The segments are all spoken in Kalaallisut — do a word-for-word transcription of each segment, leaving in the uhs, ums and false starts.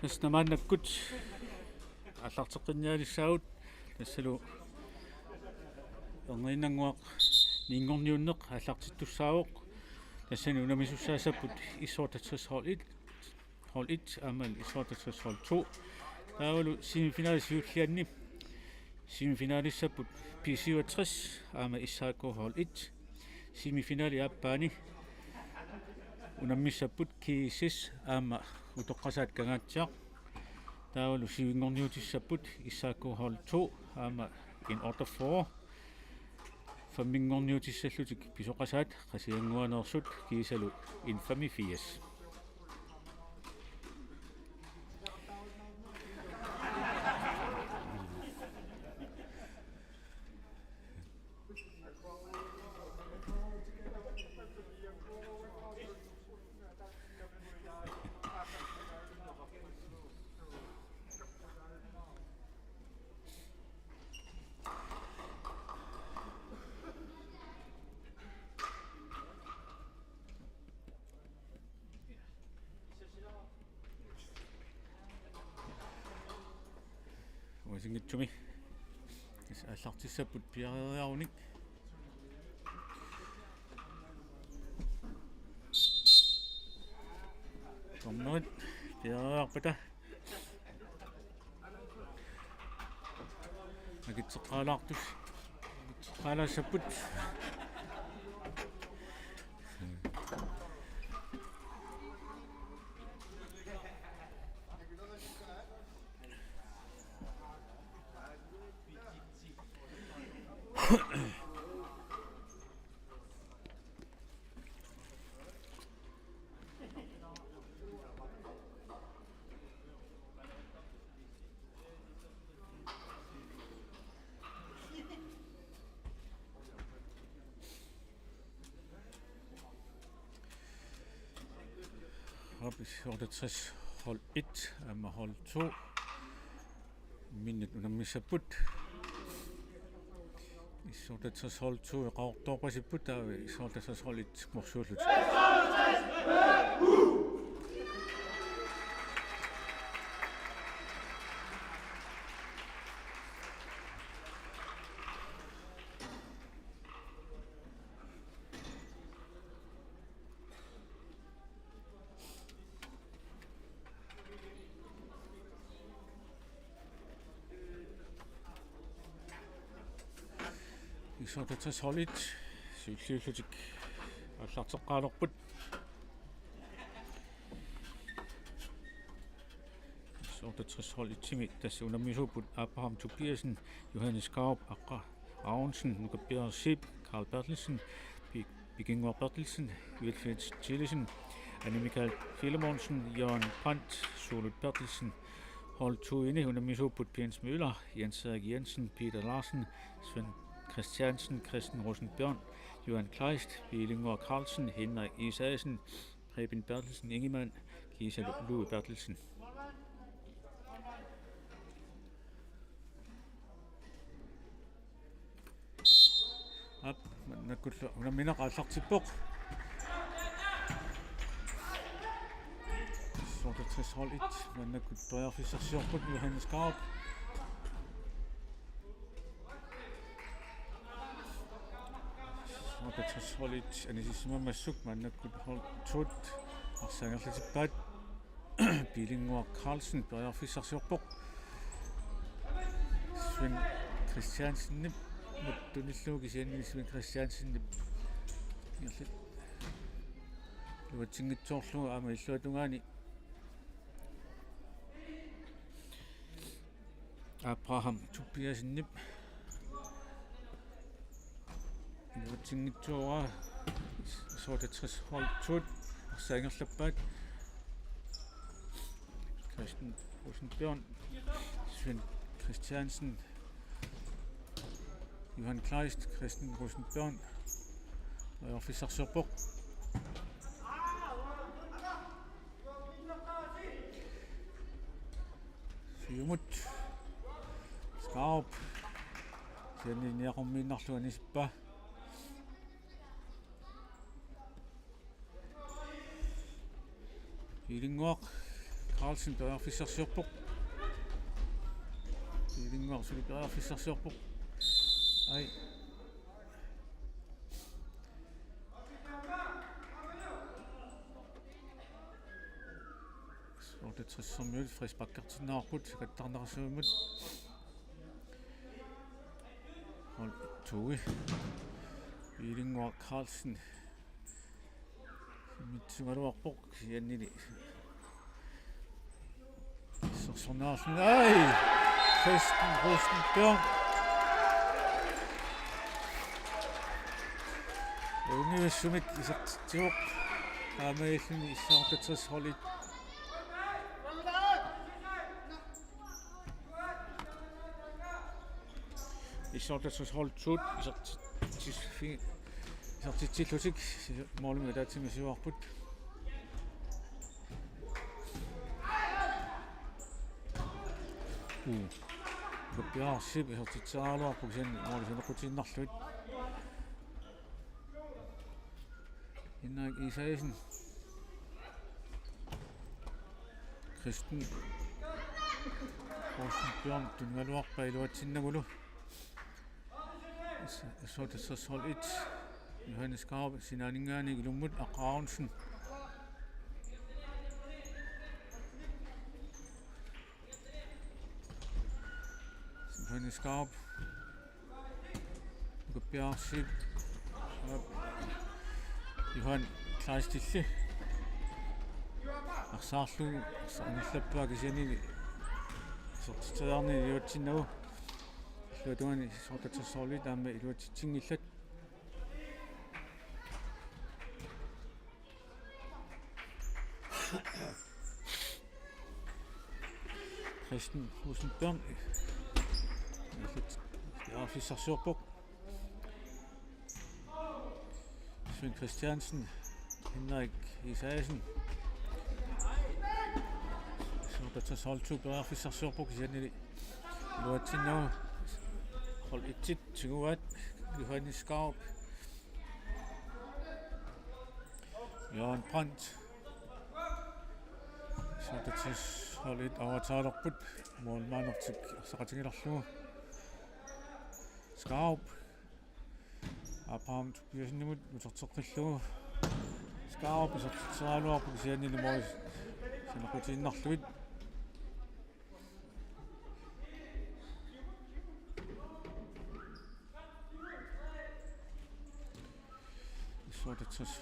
Tassa maannakkut aallarteqqinnialissaagut, tassalu erniinnannguaq niinngorniunneq aallartittussaavoq. Tassani unammisussaassapput S otteogtres hold et, hold et aamma S otteogtres hold to. Taavalu semifinali siullianni semifinalissapput B syvogtres aamma S A K hold et. Semifinali aappaani unammissapput G S S aamma Utoqqasaat Kangaatsiaq. Taavalu syvinngorniutissapput S A K hold to aamma N otteogfyrre. Femminngorniutissallutik Pisoqasaat Qasigiannguaneersut kiisalu N femogfirs. Uasinngitsumi. Tassa aallartissapput piareeriarunik. Dommerit piareeriarpata. Akitseqqaalaartus-, akitseqqaalaassapput. Op, S otteogtres hold et aamma hold to. Minut unammissapput. S otteogtres hold to eqaartoorpasipput, taava S otteogtres hold et morsuullutik. S otteogtres hold et siulliullutik aallarteqqaalerput. S otteogtres hold et-imi tassa unammisuupput Abraham Tobiassen, Johannes Karup, Aqqa Aronsen, Nuka Peter Zeeb, Karl Berthelsen, Pi-, Pikinnguaq Berthelsen, Wilfred Thielesen, Anne Michael Filemonsen, Jørgen Brandt, Suulut Berthelsen. Hold to-ini unammisuupput Jens Møller, Jens Erik Jensen, Peter Larsen, Svend Christiansen, Christian Rosenbjørn, Johan Kleist, Piilinnguaq Carlsen, Henrik Isaksen, Preben Berthelsen Ingemann, kiisalu Louis Berthelsen. Aap, maannakkullu unammineq aallartippoq. S otteogtres hold et, maannakkut periarfissarsiorput Johannes Karup. S otteogtres hold et anisissimammata maannakkut hold to-t arsaq ingerlatippaat. Piilinnguaq Carlsen periarfissarsiorpoq. Svend Christiansenip mattunillugu, kisianni Svend Christiansenip ingerlat-, iluatsinngitsoorlugu aamma illuatungaani Abraham Tobiassenip iluatsinngitsoorpaa. S otteogtres hold to-t arsaq ingerlappaat. Christian Rosenbjørn, Svend Christiansen, Johan Kleist, Christian Rosenbjørn periarfissarsiorpoq. Siumut. Skaarup. Kisianni Niaqormiinnarlu anisippaa. Piilinnguaq. Carlsen periarfissarsiorpoq. Piilinnguaq suli periarfissarsiorpoq. Ai. S-otteogtresimiut frisparkertinneqarput, sakattarneqassammut. Hold to. Piilinnguaq Carlsen. Mitsugaluarpoq kisiannili. Sorsornaarluni. Ai! Kristian Rosenbjørn. Univissumik isertitsivoq. Taamaalilluni S-otteogtres hold et. S-otteogtres hold to isertitsi-, isertitsillutik målimik ataatsimik siuarput. Uu. Luppiarsip isertitseriaraluarpoq kisianni måli saneqqutiinnarlugu. Henrik Isaksen. Kristian Rosenbjørn tunugaluarpaa iluatsinnagulu. S-, S-otteogtres hold et. Johannes Skaarup sinaaninngaanniit ilummut Aqqa Aronsen. Johannes Skaarup. Luppiarsip. Johan Kleistilli. Arsaarlugu, arsaarlugu ingerlappaa kisiannili. Isertitseriarnini iluatsinnagu. Illuatungaani S-otteogtres hold et aamma iluatsitsinngillat. Kristian Rosenbjørn. Periarfissarsiorpoq. Svend Christiansen. Henrik Isaksen. S-otteogtres hold to periarfissarsiorpoq kisiannili iluatsinnagu. Hold et tiguaat. Johannes Skaarup. Jørgen Brandt. S-otteogtres hold et overtagerput. Målmandertik arsaqatigilerlugu. Skaarup. Abraham Tobiassenimut uterteqqillugu. Skaarup isertitseriaraluarpoq kisiannili måli saneqqutiinnarlugu. S-otteogtres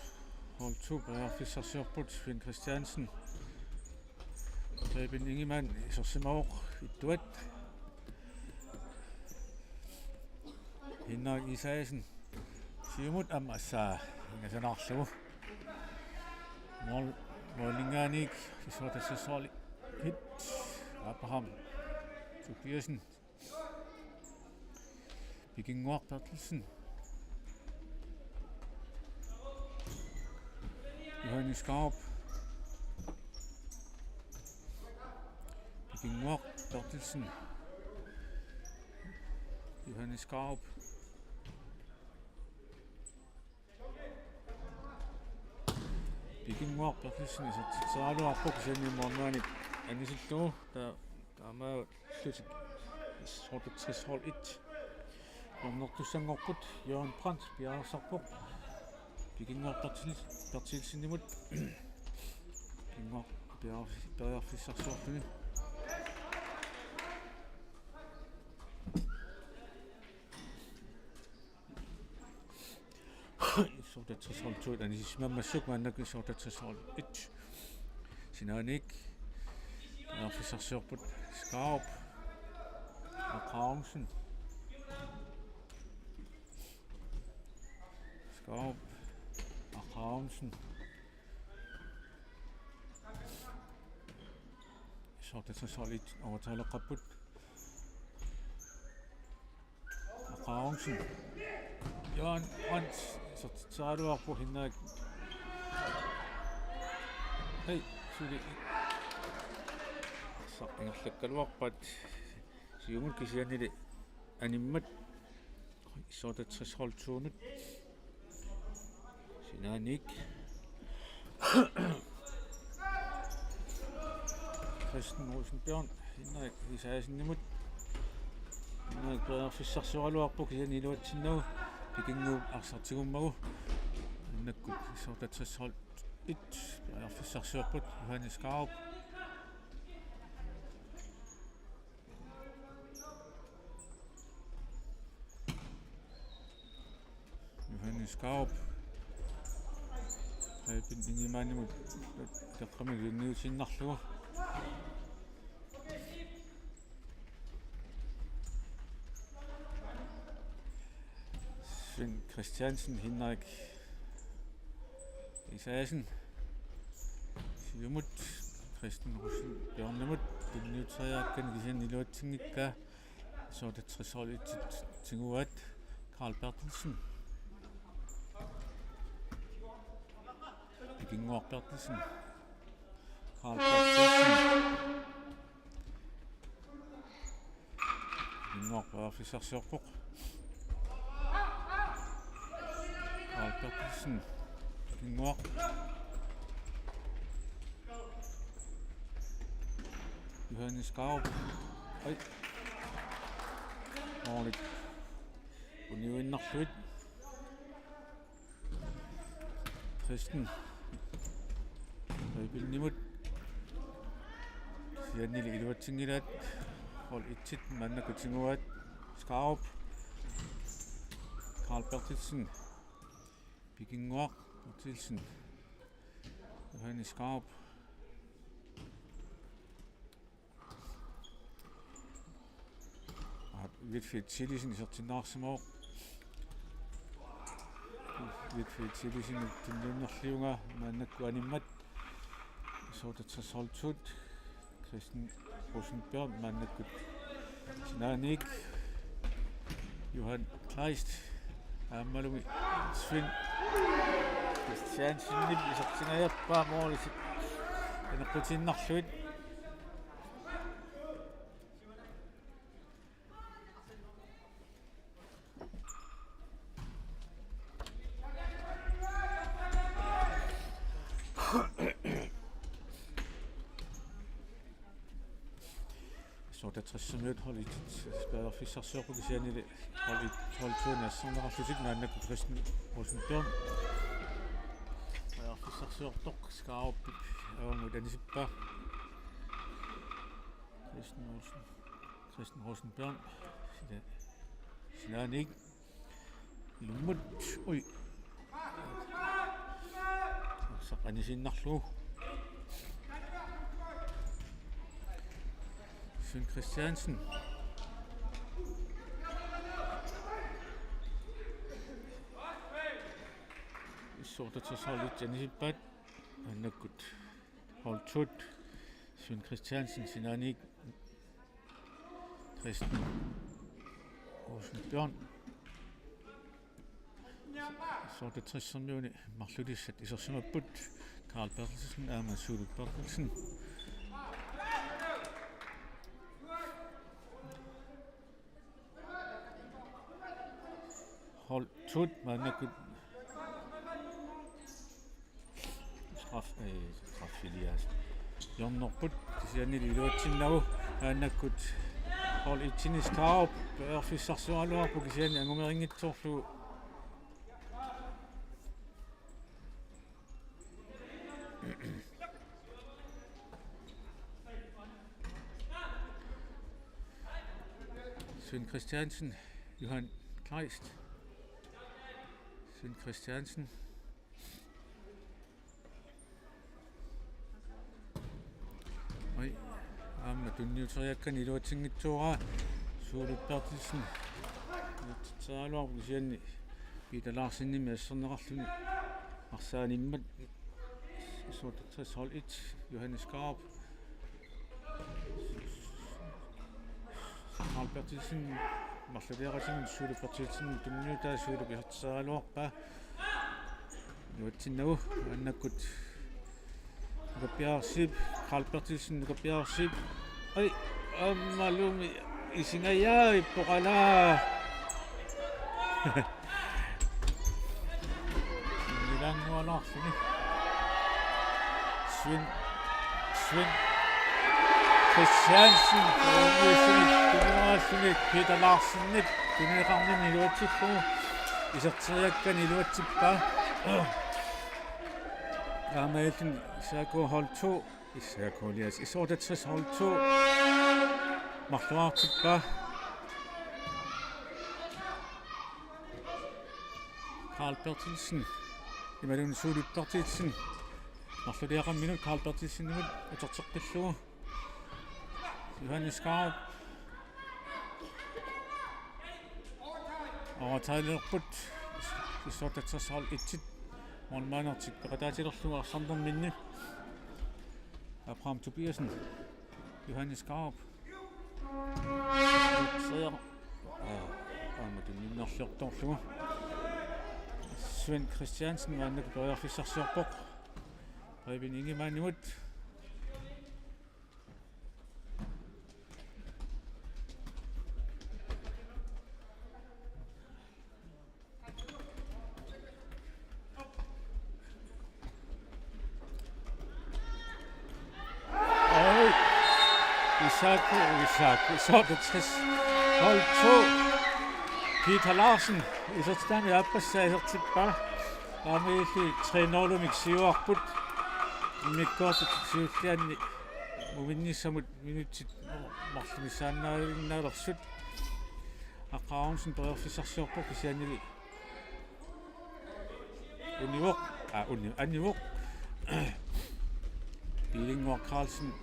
hold to periarfissarsiorput, Finn Christiansen. Preben Ingemann isersimavoq ittuat. Henrik Isaksen. Siumut aamma assaa ingasanaarlugu. Mål, målinngaanniit S-otteogtres hold et. Abraham Tobiassen. Pikinnguaq Berthelsen. Johannes Skaarup. Pikinnguaq Berthelsen. Johannes Skaarup. Pikinnguaq Berthelsen isertitseriaraluarpoq kisianni målmandip anisillugu. Ta-, taamaalillutik S-otteogtres hold et. Hjørnertussanngorput, Jørgen Brandt piareersarpoq. Pikinnguaq Berthel-, Berthelsenimut. Pikinnguaq piareer-, periarfissarsiorluni. S-otteogtres hold to anisimammassuk maannakkut S-otteogtres hold et. Sinaaniit. Periarfissarsiorput Skaarup. Aqqa Aronsen. Skaarup. Aqqa Aronsen. S-otteogtres hold et overtaleqqapput. Aqqa Aronsen. Jørgen Brandt isertitseriaraluarpoq Henrik. Hej, suli. Arsaq ingerlakkaluarpaat. Siumut kisiannili animmat. S-otteogtres hold to-nut. Sinaaniit. Christian Rosenbjørn, Henrik Isaiassenimut. Henrik periarfissarsioraluarpoq, kisianni iluatsinnagu. Pikinnguup arsaq tigummagu. Maannakkut S-otteogtres hold et periarfissarsiorput, Johannes Skaarup. Johannes Skaarup. Preben Ingemann-imut. Taqqami tunniutiinnarlugu. Svend Christiansen, Henrik Isaiassen. Siumut Christian Rosenbjørnimut. Tunniuteriakkani kisianni iluatsinngikkaa. S-otteogtres hold et tiguaat. Karl Berthelsen. Pikinnguaq Berthelsen. Karl Berthelsen. Pikinnguaq periarfissarsiorpoq. Karl Berthelsen. Pikinnguaq. Johannes Skaarup. Ai. Målit uniuinnarlugu. Christian Prebenimut. Kisiannili iluatsinngilaat. Hold et maannakkut tiguaat. Skaarup. Karl Berthelsen. Pikinnguaq Berthelsen. Johannes Skaarup. Aa, Vitfred Thielesen isertinneqarsimavoq. Vitfred Thielesen tunniunnerlugu maannakkut animmat. S-otteogtres hold to. Christian Rosenbjørn maannakkut sinaaniit. Johan Kleist aammalumi Svend Christiansenip isertingajappaa, målit aneqqutiinnarlugit. S-otteogtres-imiut hold et periarfissarsiorput, kisiannili hold et, hold to-mi asserneqarlutik. Maannakkut Christian Rosenbjørn periarfissarsiortoq, Skaarup avammut anisippaa. Christian Olsen. Christian Rosenbjørn. Sina-, sinaaniit. Ilummut. Ui. Arsaq anisiinnarlugu. Svend Christiansen. S-otteogtres hold et anisippaat. Maannakkut hold to-t. Svend Christiansen sinaaniit. Christian Rosenbjørn. S-otteogtres-imiuni marlulissat isersimapput. Karl Berthelsen aamma Suulut Berthelsen. Hold to-t maannakkut straf-, øh, straffelias. Hjørnerput, kisiannili iluatsinnagu, maannakkut hold et-imi Skaarup periarfissarsioraluarpoq, kisianni angumerinngitsoorlugu. Svend Christiansen, Johan Kleist. Svend Christiansen. Oi, aamma tunniuteriakkani iluatsinngitsooraa. Suulut Berthelsen iluatsitseriaraluarpoq, kisianni Peter Larsenimit asserneqarluni. Arsaanimmat S-otteogtres hold et, Johannes Skaarup. Karl Berthelsen, marluliaqatigiit Suulut Berthelsen tunniutaa, Suulut isertitseriaraluarpaa. Iluatsinnagu, maannakkut nukappiarsiip, Karl Berthelsen nukappiarsiip. Ai, aammalumi isingajaavippoq, alaa. Ilaannualaarluni. Svend. Svend. Christiansen, uunguissunik, tunuaassunik, Peter Larsenip, tuneqarnini iluatsillugu, iserteriakkani iluatsippaa. Taamaalilluni S A K hold to, S A K, S otteogtres hold to, marluartippaa. Karl Berthelsen, imaluunniit Suulut Berthelsen, marluliaqarminut Karl Berthelsenimut uterteqqillugu. Johannes Skaarup. Overtaleerput. S otteogtres hold et-it. Målmandertik peqataatilerlugu arsarnerminni. Abraham Tobiassen. Johannes Skaarup. Uterteq. Aa, aamma tunniunnerliortorlugu. Svend Christiansen maannakkut periarfissarsiorpoq. Preben Ingemannimut. Oj. S A K, S A K, S otteogtres. Hold to. Peter Larsen. Isertitami aappassaa isertippaa. Taamaalilluni tre nul-imik siuarput. Immikkoortut siullianni muminnissamut minutsit marluinnaannaalersut. Aqqa Aronsen periarfissarsiorpoq kisiannili univoq, aa, uni-, anivoq. Piilinnguaq Carlsen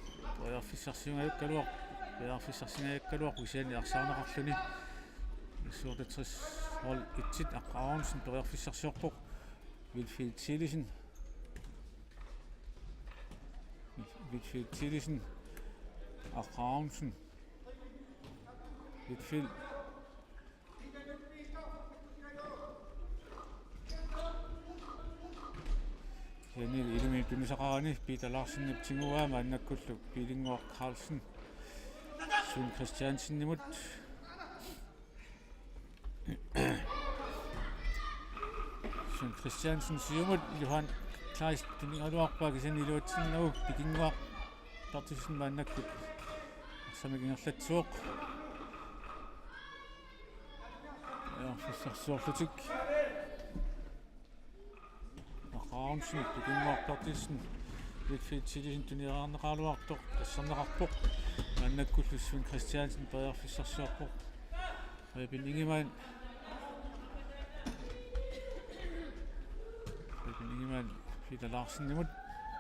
periarfissarsingajakkaluarpoq, periarfissarsingajakkaluarpoq kisianni arsaarneqarluni. S otteogtres hold et-it, Aqqa Aronsen periarfissarsiorpoq. Vilfred Thielesen. Vilfred Thielesen. Aqqa Aronsen. Vilfred. Kisianni ilumut tunisaqarani Peter Larsenip tiguaa maannakkullu Piilinnguaq Carlsen. Svend Christiansenimut. Svend Christiansen siumut, Johan Kleist tunigaluarpaa kisianni iluatsinnagu, Piilinnguaq Berthelsen maannakkut arsamik ingerlatsivoq. Periarfissarsiorlutik. Aqqa Aronsen, Piilinnguaq Berthelsen, Vilfred Thielesen tuniorarneqaraluartoq tasserneqarpoq. Maannakkullu Svend Christiansen periarfissarsiorpoq. Preben Ingemann. Preben Ingemann, Peter Larsenimut.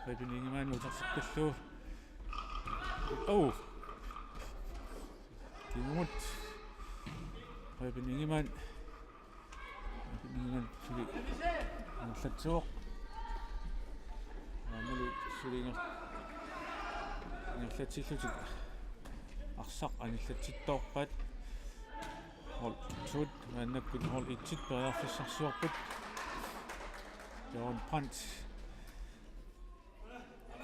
Preben Ingemann uterteqqillugu. Oh! Kingumut. Preben Ingemann. Ingemann suli ingerlatsivoq. Aammali suli inger-, ingerlatsillutik arsaq anillatsittoorpaat. Hold to-t maannakkut hold et-it periarfissarsiorput. Jørgen Brandt.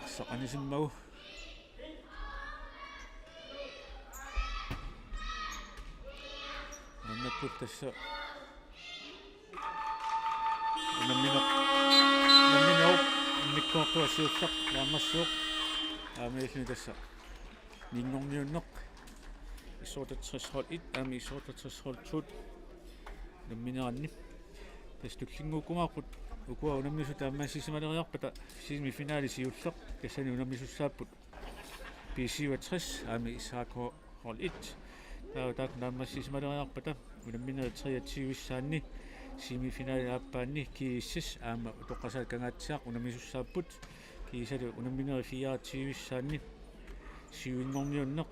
Arsaq anisimmagu. Maannakkut tassa unammineq, unamminerup immikkoortua siulleq naammassivoq. Aamma illit tassa nitten-orniunneq. S otteogtres hold et aamma S otteogtres hold to-t unammineranni. Tassa tullinnguukkumaarput ukua unammisut naammassisimaleriarpata semifinali siulleq, tassani unammisussaapput B syvogtres aamma S A K hold et. Taava taakku naammassisimaleriarpata unamminerit treogtyve-ssaanni semifinali aappaanni G S S aamma Utoqqasaat Kangaatsiaq unammisussaapput. Kiisalu unamminerit fireogtyve-ssaanni syv-inngorniunneq,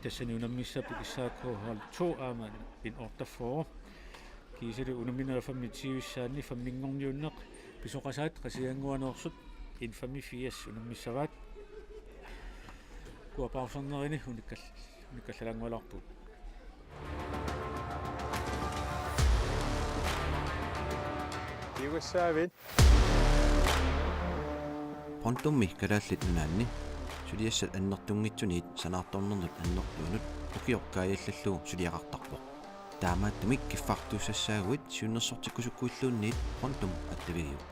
tassani unammissaapput S A K hold to aamma N otteogfyrre. Kiisalu unamminerit femogtyve-ssaanni fem-inngorniunneq Pisoqasaat Qasigiannguaneersut N femogfirs unammissavaat. Ukua pausernerini unikkal-, unikkallalaanngualaarpugut. Kiugassaavit. Pontummi Kalaallit Nunaanni suliassat annertunngitsuniit sanaartornernut annertuunut ukioq kaajallallugu suliaqartarpoq. Taamaattumik kiffartuussassaaguit siunnersortikkusukkuilluunniit Pontum attavigiuk.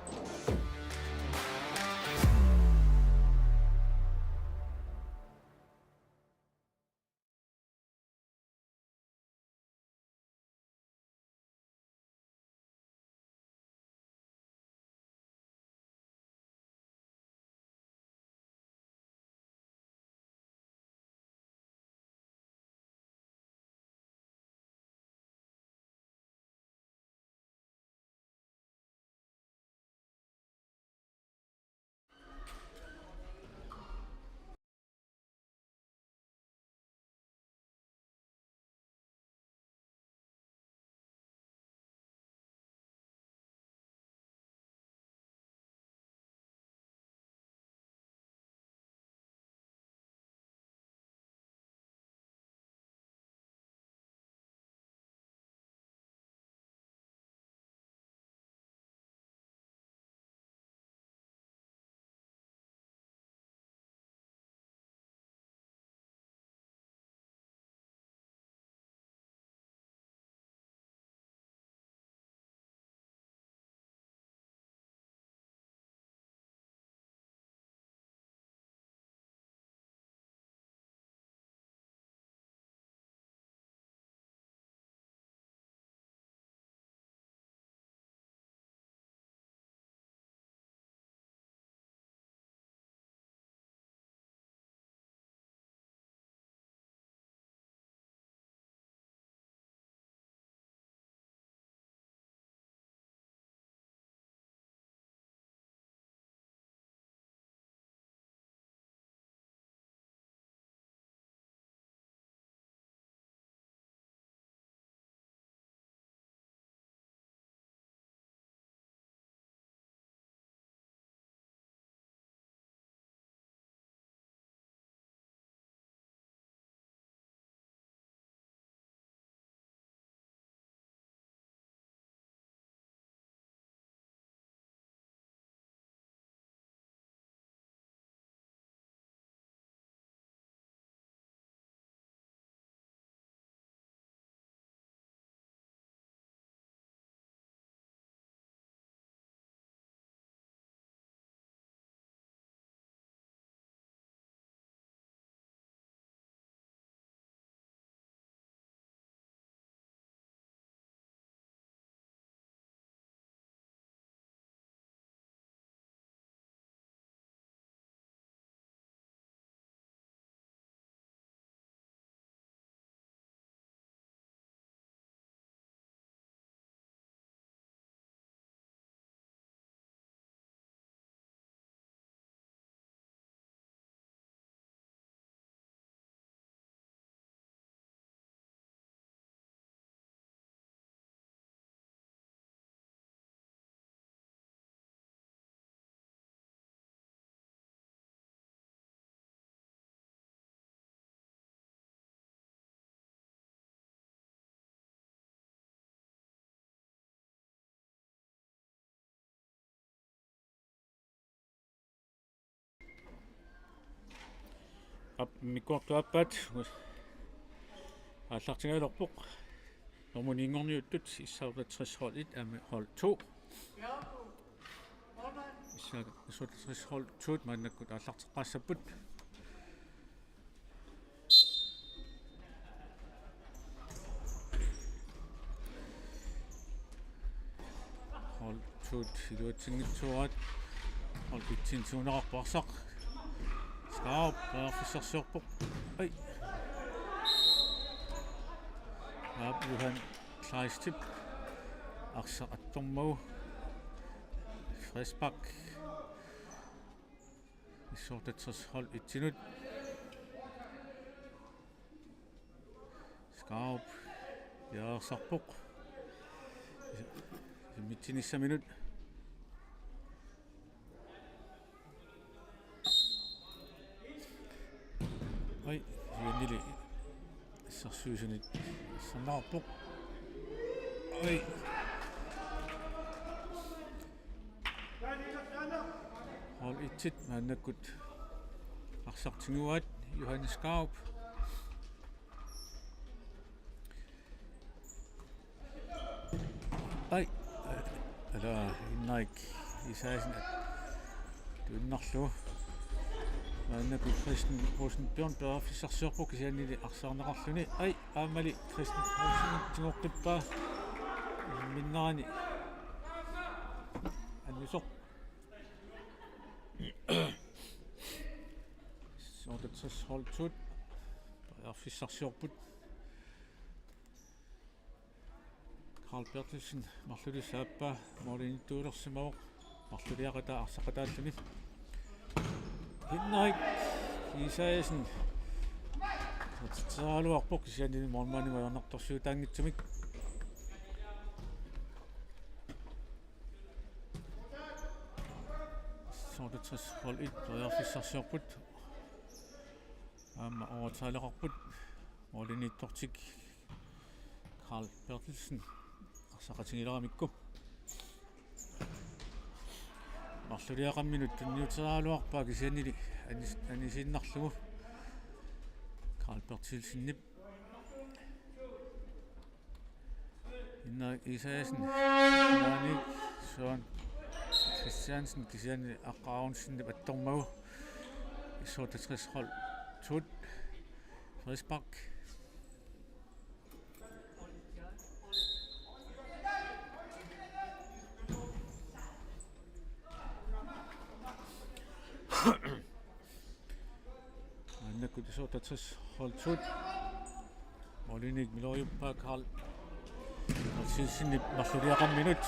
Aap, immikkoortup aappaat aallartingajalerpoq. Nummer ni-nngorniuttut S-otteogtres hold et aamma hold to. S-otteogtres hold to maannakkut aallarteqqaassapput. Hold to-t iluatsinngitsoorpaat. Hold et-inik tiguneqarpoq arsaq. Skaarup periarfissarsiorpoq. Ai. Aap, Johan Kleistip arsaq attormagu. Frispark. S-otteogtres hold et-inut. Skaarup periarfissarpoq. Mitsinissaminnut. Ai, Johanili assersuisunit asserneqarpoq. Ai. Hold et-it maannakkut arsaq tiguaat, Johannes Skaarup. Ai, ala Henrik Isaksen tuinnarlugu. Maannakkut Christian Rosenbjørn periarfissarsiorpoq kisiannili arsaarneqarluni. Ai, aammali Christian Rosenbjørn tigoqqippaa. Minnerani annusoq. S-otteogtres hold to-t periarfissarsiorput. Karl Berthelsen marlulissap aappaa målimiittuulersimavoq, marluliaqataa arsaqataalluni. Henrik Isaksen isertitseriaraluarpoq kisianni målmandimut ajornartorsiutaanngitsumik. S-otteogtres hold et periarfissarsiorput. Aamma overtaleqarput. Målimiittortik Karl Berthelsen arsaqatigileramikku. Marluliaqarminut tunniuteriaraluarpaa kisiannili anis-, anisiinnarlugu Karl Berthelsenip. Henrik Isaksen, Henrik Søren Christiansen, kisianni Aqqa Aronsenip attormagu, S-otteogtres hold to-t, frispark. Maannakkut S-otteogtres hold to-t. Målimiit miloriuppaa Karl Berthelsenip marluliaqarminut.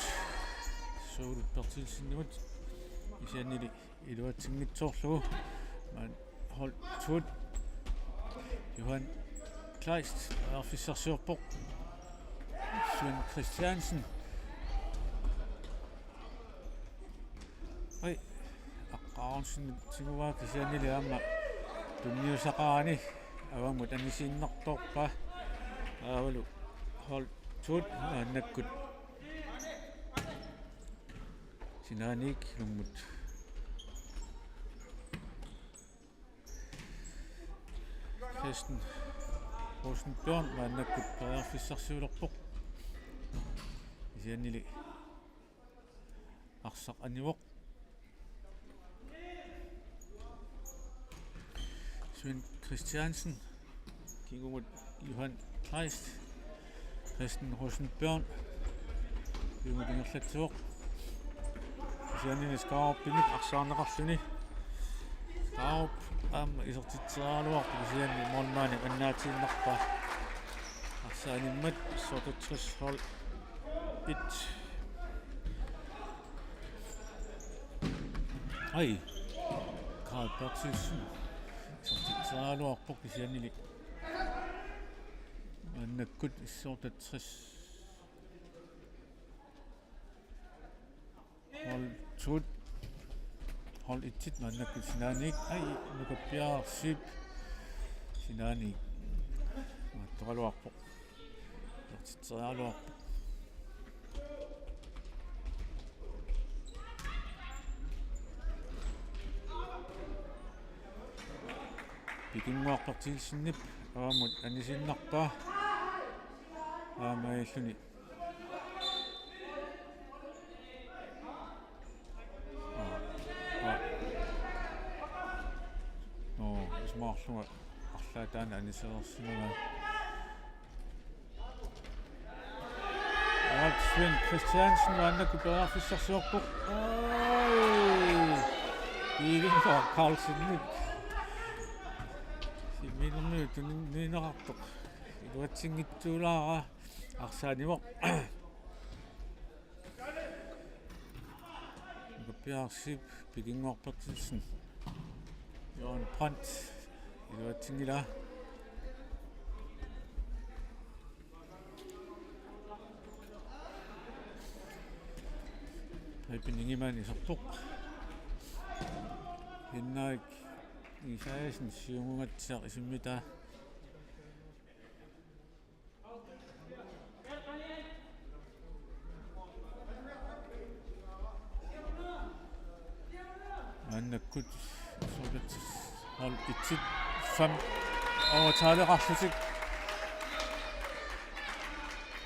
Suulut Berthelsenimut. Kisiannili iluatsinngitsoorlugu. Maanna hold to-t. Johan Kleist periarfissarsiorpoq. Svend Christiansen. Ai, Aqqa Aronsen tiguaa kisiannili aamma tunniusaqarani avammut anisiinnartoorpaa. Taavalu hold to-t maannakkut sinaaniit ilummut. Christian Rosenbjørn maannakkut periarfissarsiulerpoq. Kisiannili arsaq anivoq. Svend Christiansen. Kingumut Johan Kleist. Christian Rosenbjørn. Kingumut ingerlatsivoq. Kisiannili Skaarupimit arsaarneqarluni. Skaarup aamma isertitseriaraluarpoq kisianni målmandip annaatiinnarpaa. Arsaanimmat S-otteogtres hold et. Ai. Karl Berthelsen. Isertitseriaraluarpoq kisiannili. Maannakkut S-otteogtres hold to-t. Hold et-it maannakkut sinaaniit. Ai, nukappiarsiip sinaaniit. Maattoraluarpoq. Isertitseriaraluarpoq. Pikinnguaq Berthelsenip avammut anisiinnarpaa. Aamma illuni. Aa, aa. Nå, isumaqarlunga arlaat taanna anisereersimavaa. Aa, Svend Christiansen maannakkut periarfissarsiorpoq. Oj! Iivinga Carlsenip. Simiinermiut tunineqartoq. Iluatsinngitsuulaara arsaanivoq. Nukappiaraq Zeeb, Pikinnguaq Berthelsen. Jørgen Brandt, iluatsinngilaa. Preben Ingemann iserpoq. Henrik Isaiasen siumungaatsiaq isimmitaa. Maannakkut S-otteogtres hold et-it fem overtaleqarlutik.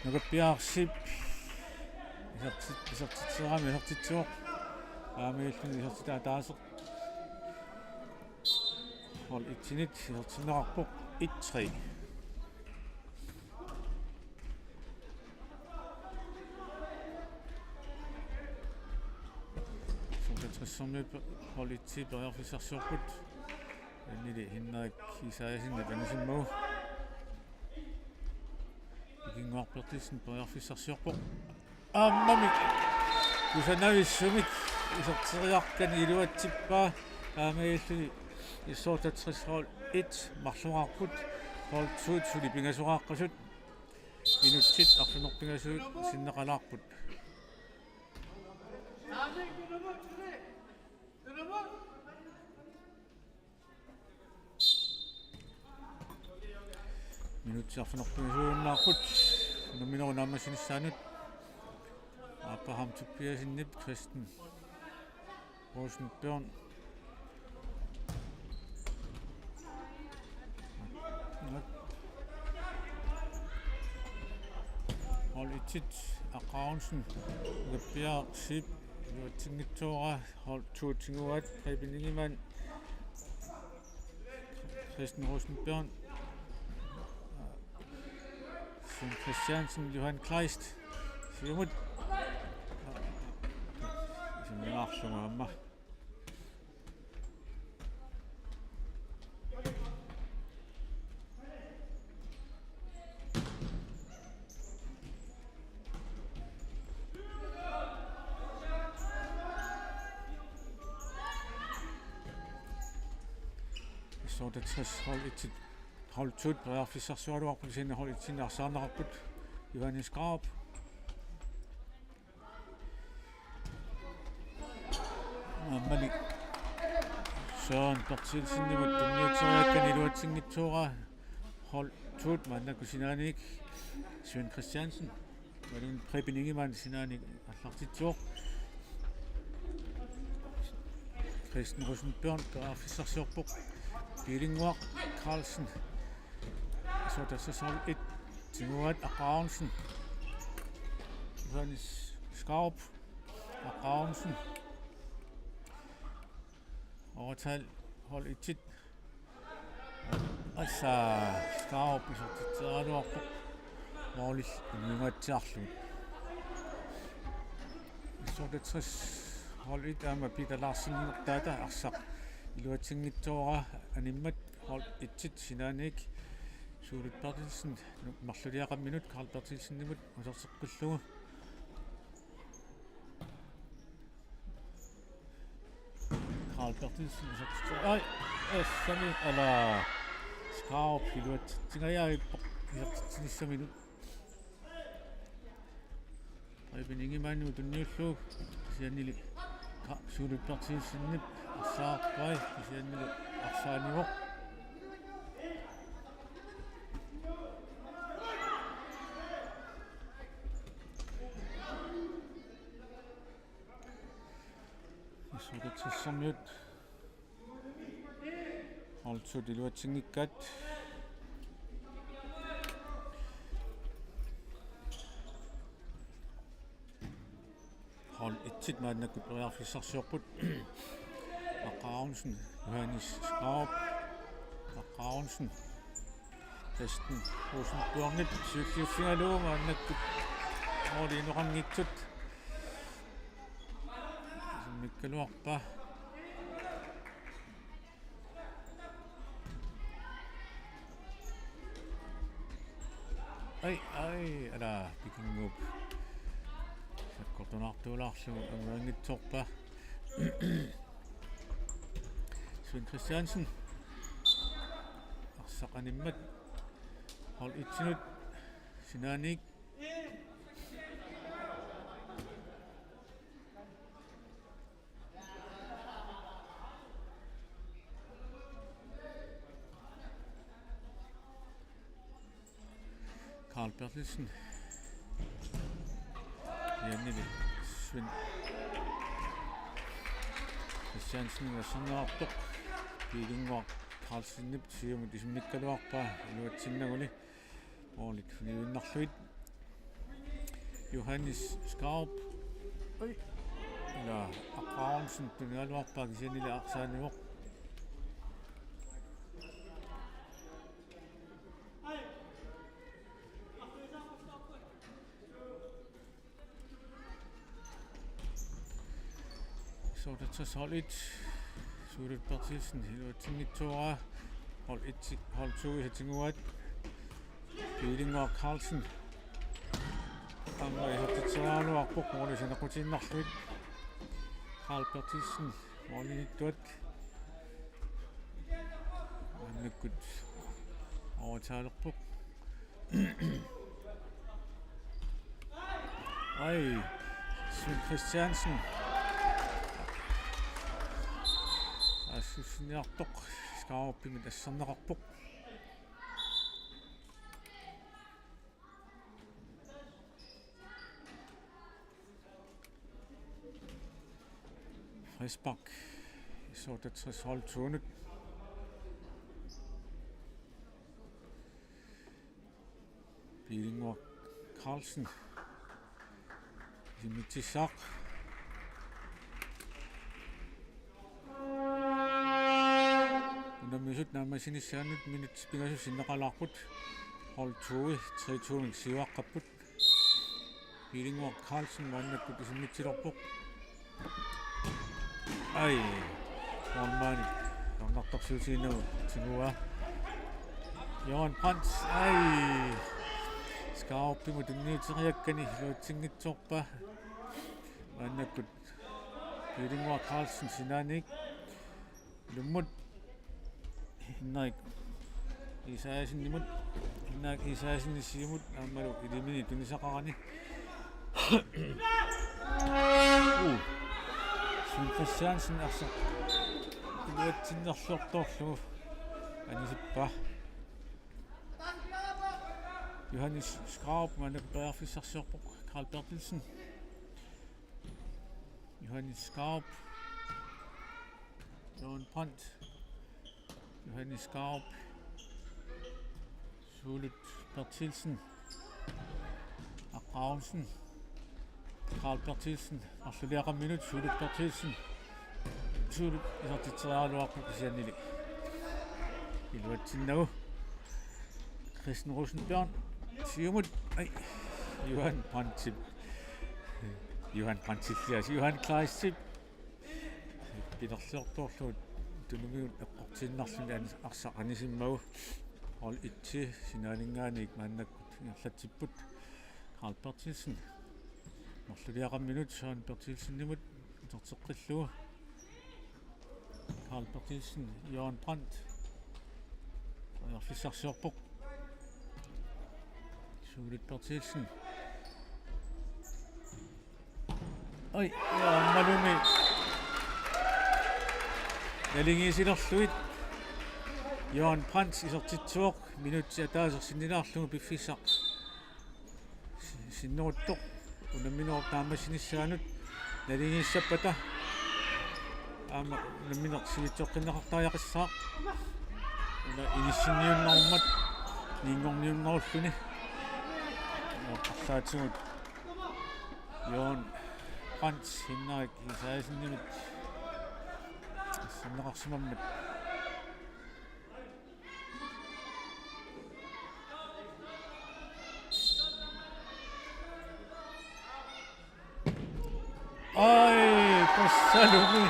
Nukappiaraq Zeeb isertit-, isertitseqarami isertitsivoq. Aamma illuni isertitaataaseq. Hold et-init isertinneqarpoq et-tre. S-otteogtresermiut hold et-it periarfissarsiorput. Annili Henrik Isaiasenip anisimmagu. Pikinnguaq Berthelsen periarfissarsiorpoq. Aammami kusanavissumik iserteriarluni iluatsippaa, aamma illuni S-otteogtres hold et marloraarput, hold to suli pingasoqaqqasut, minutsit arfineq-pingasuusut sinneqalaarput. Minutsit arfineq-pingasuujunnaapput unamminerup naammassinissaanut. Abraham Tobiassenip Christian Rosenbjørn. Hold et-it, Aqqa Aronsen, Nukappiaraq Zeeb, iluatsinngitsoorpaa, hold to tiguaat, Preben Ingemann, Christian Rosenbjørn, Svend Christiansen, Johan Kleist, siumut. Isimmilaarlunga aamma. S-otteogtres hold et-it, hold to-t periarfissarsioraluarput, kisianni hold et-inik arsaarneqarput. Johannes Graup. Aammali Søren Berthelsenimut tunniuteriakkani iluatsinngitsooraa. Hold to-t maannakkut sinaaniit Svend Christiansen. Imaluunniit Preben Ingemann sinaaniit aallartitsivoq. Christian Rosenbjørn periarfissarsiorpoq. Pikinnguaq Carlsen. S-otteogtres hold et tiguaat, Aqqa Aronsen. Johannes Skaarup. Aqqa Aronsen. Overtal hold et-it. Assa Skaarup isertitseraluarpoq. Målillu uniungaatsiarlugu. S-otteogtres hold et aamma Peter Larsen taata arsaq iluatsinngitsooraa animmat hold et-it sinaaniit. Suulut Berthelsen marluliaqaminut Karl Berthelsenimut userseqqillugu. Karl Berthelsen isertitsi-, ai, assami ala Skaarup iluatsitsingajaavippoq isertitsinissaminut. Preben Ingemannimut tunniullugu, kisiannili Ka-, Suulut Berthelsenip arsaarpai, kisiannili arsaanivoq. S-otteogtresermiut Hold to-t iluatsinngikkaat. Hold et-it maannakkut periarfissarsiorput. Aqqa Aronsen, Johannes Skaarup. Aqqa Aronsen. Kristian Rosenbjørnip siulliussigalugu maannakkut måli inoqanngitsut. Isimmikkaluarpaa. Ai, ai, ala, Pikinnguup sakkortunaartuulaarlugu angunianngitsoorpaa. Svend Christiansen. Arsaq animmat. Hold et-inut sinaaniit. Karl Berthelsen. Janne Svend Christiansen, Christiansen. Piilinnguaq Carlsenip siumut isimmikkaluarpaa iluatsinnaguli. Målit uniuinnarlugit. Johannes Skaarup. Oi. Ila Aqqa Aronsen tunniugaluarpaa kisiannili arsaq anivoq. S-otteogtres hold et. Suulut Berthelsen iluatsinngitsooraa. Hold et, hold to-ip tiguaat. Piilinnguaq Carlsen. Aamma isertitseriaraluarpoq måli saneqqutiinnarlugu. Karl Berthelsen målinittuat. Maannakkut overtalerpoq. Ai, Svend Christiansen. Assussiniartoq Skaarupimit asserneqarpoq. Frispark. S-otteogtres hold to-nut. Piilinnguaq Carlsen. Isimmitsissaaq. Unammisut naammassinissaannut minutsit pingasut sinneqalaarput. Hold to-i tre to-mik siuaqqapput. Piilinnguaq Carlsen maannakkut isimmitsilerpoq. Ai, målmandip ajornartorsiutigiinnagu tiguaa. Johan Brandt, ai, Skaarupimut tunniuteriakkani iluatsinngitsoorpaa. Maannakkut Piilinnguaq Carlsen sinaaniit. Ilummut Henrik Isaiassenimut, Henrik Isaiassenip siumut aammalu ilimini tunisaqarani. Uu. Svend Christiansen arsaq iluatsinnerlortorlugu anisippaa. Johannes Skaarup maannakkut periarfissarsiorpoq. Karl Berthelsen. Johannes Skaarup. Johan Brandt. Johannes Skaarup. Suulut Berthelsen. Aqqa Aronsen. Karl Berthelsen. Marluliaqarminut Suulut Berthelsen. Suulut isertitseriaraluarpoq kisiannili iluatsinnagu. Kristian Rosenbjørn. Siumut. Ai. Johan Brandtip. Johan Brandtillias. Johan Kleistip. Pilerliortorlugu tunumigut eqqortiinnarluni anis-, arsaq anisimmagu. Hold et-i sinaaninngaanniit maannakkut ingerlatsipput. Karl Berthelsen. Marluliaqarminut Søren Berthelsenimut uterteqqillugu. Karl Berthelsen, Johan Brandt. Periarfissarsiorpoq. Suulut Berthelsen. Oi, aammalumi naligiissilerlugit. Johan Brandt isertitsivoq, minutsi ataaseq sinnilaarlugu piffissaq si-, sinneruttoq unamminerup naammassinissaanut naligiissappata aamma unammineq sivitsoqqinneqartariaqassaaq. Una inissinniunnerummat niinngorniunnerulluni. Arlaatigut Jørgen Brandt, Henrik Isaiassenimit issinneqarsimammat. Ai, tassalumi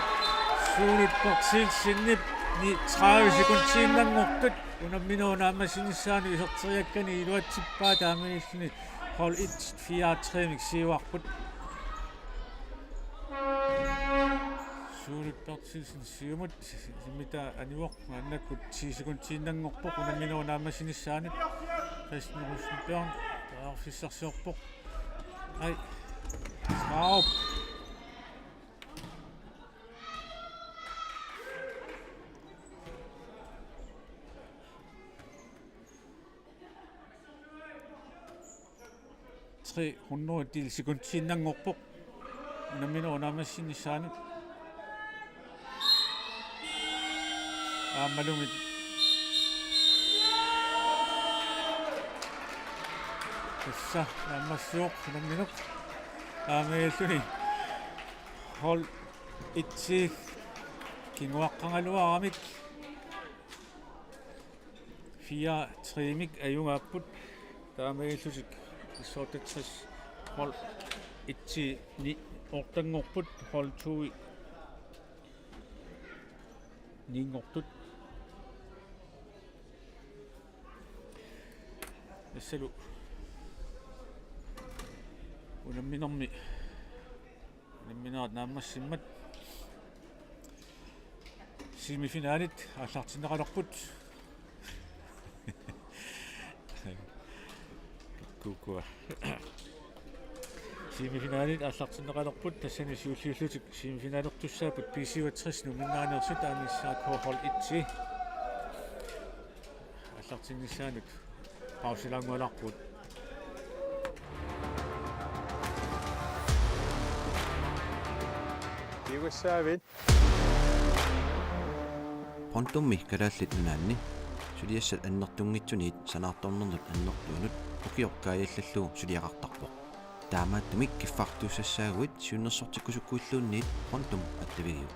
Suulut Berthelsenip ni-, tredive sekundiinnanngortut unamminerup naammassinissaanut iserteriakkani iluatsippaa, taamaalilluni hold et fire tre-mik siuarput. Suulut Berthelsen siumut, Simita Anivoq maannakkut ti sekundiinnanngorpoq unamminerup naammassinissaanut. Christian Rosenberg, periarfissarsiorpoq. Ai. Skaarup. Tre hundrede del sekundiinnanngorpoq unamminerup naammassinissaanut. Aammalumi tassa naammassivoq unammineq. Taamaalilluni hold et kinguaqqagaluaramik fire tre-mik ajugaapput. Taamaalillutik S otteogtres hold et-i ni otteanngorput, hold to-i niinngortut. Tassalu unamminermi unamminerat naammassimmat semifinalit aallartinneqalerput. Kukkua. Semifinalit aallartinneqalerput, tassani siulliullutik semifinalertussaapput B syvogtres Nuumminngaanneersut aamma S A K hold et-i. Aallartinnissaanut pausilaanngualarput. Kiugassaavit. Pontummi Kalaallit Nunaanni suliassat annertunngitsuniit sanaartornernut annertuunut ukioq kaajallallugu suliaqartarpoq. Taamaattumik kiffartuussassaaguit siunnersortikkusukkuilluunniit Pontum attavigiuk.